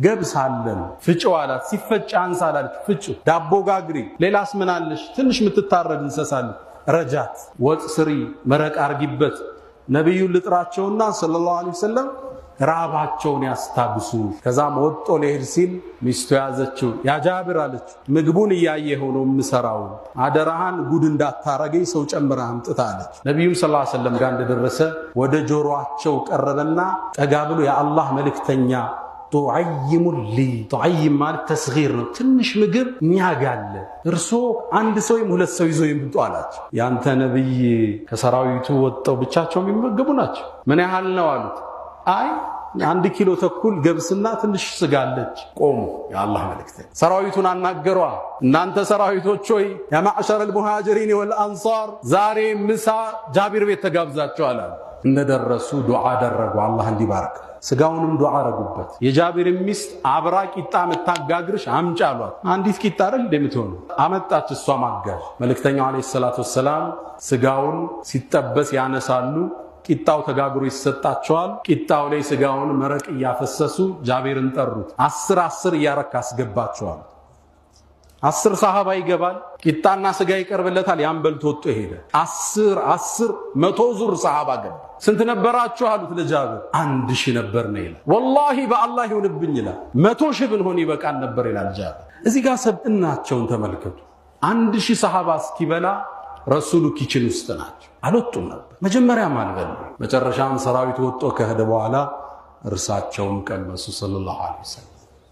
ገብስ አለን ፍጭው አላት። ሲፈጭ አንሳ አላለች፣ ፍጭው። ዳቦ ጋግሪ፣ ሌላስ ምን አለሽ? ትንሽ የምትታረድ እንሰሳለን። ረጃት፣ ወጥ ስሪ፣ መረቅ አርጊበት። ነቢዩን ልጥራቸውና صلى الله عليه وسلم ራባቸውን ያስታግሱ። ከዛም ወጦ ሊሄድ ሲል ሚስቱ ያዘችው። يا ጃብር አለችው፣ ምግቡን እያየ ሆኖ የምሰራው አደራህን ጉድ እንዳታረገኝ ሰው ጨምረህ አምጥታ አለች። ነቢዩም صلى الله عليه وسلم ጋር እንደደረሰ ወደ ጆሮአቸው ቀረበና ጠጋ ብሎ የአላህ መልእክተኛ طعيم لي፣ طعيم ማለት تصغير ነው። ትንሽ ምግብ እኛ ጋ አለ፣ እርሶ አንድ ሰው ወይም ሁለት ሰው ይዞ ይምጡ አላቸው። ያንተ ነቢይ ከሰራዊቱ ወጥተው ብቻቸው የሚመገቡ ናቸው። ምን ያህል ነው አሉት። አይ 1.5 ኪሎ ገብስና ትንሽ ስጋ አለች። ቆሙ። የአላህ መልእክተኛ ሰራዊቱን አናገሯ። እናንተ ሰራዊቶች ሆይ يا معشر المهاجرين والأنصار ዛሬ ምሳ ጃቢር ቤት ተጋብዛችኋል አሉ። እንደደረሱ ዱዓ አደረጉ፣ አላህ እንዲባርክ። ስጋውንም ዱዓ አረጉበት። የጃቢር ሚስት አብራ ቂጣ የምታጋግርሽ አምጪ አሏት። አንዲት ቂጣ አይደል እንደምትሆኑ አመጣች። እሷ ማጋዥ። መልእክተኛው عليه الصلاة والسلام ስጋውን ሲጠበስ ያነሳሉ። ቂጣው ተጋግሮ ይሰጣቸዋል። ቂጣው ላይ ስጋውን መረቅ እያፈሰሱ ጃቢርን ጠሩት። 10 10 እያረክ አስገባቸዋል። 10 ሰሃባ ይገባል። ቂጣና ስጋ ይቀርብለታል። ያን በልቶ ወጥቶ ሄደ። 10 10 100 ዙር ሰሃባ ገባ። ስንት ነበራችሁ አሉት ለጃብር። 1000 ነበር ነው ይላል። والله በአላህ ይሁንብኝ ይላል። 100,000 ብንሆን ይበቃን ነበር ይላል ጃብር። እዚህ ጋር ሰብእናቸውን ተመልከቱ። 1000 ሰሃባ እስኪበላ ረሱሉ kitchen ውስጥ ናቸው። አልወጡም ነበር። መጀመሪያም አልበሉ። መጨረሻም ሰራዊቱ ወጥቶ ከሄደ በኋላ እርሳቸውም ቀመሱ صلى الله عليه وسلم።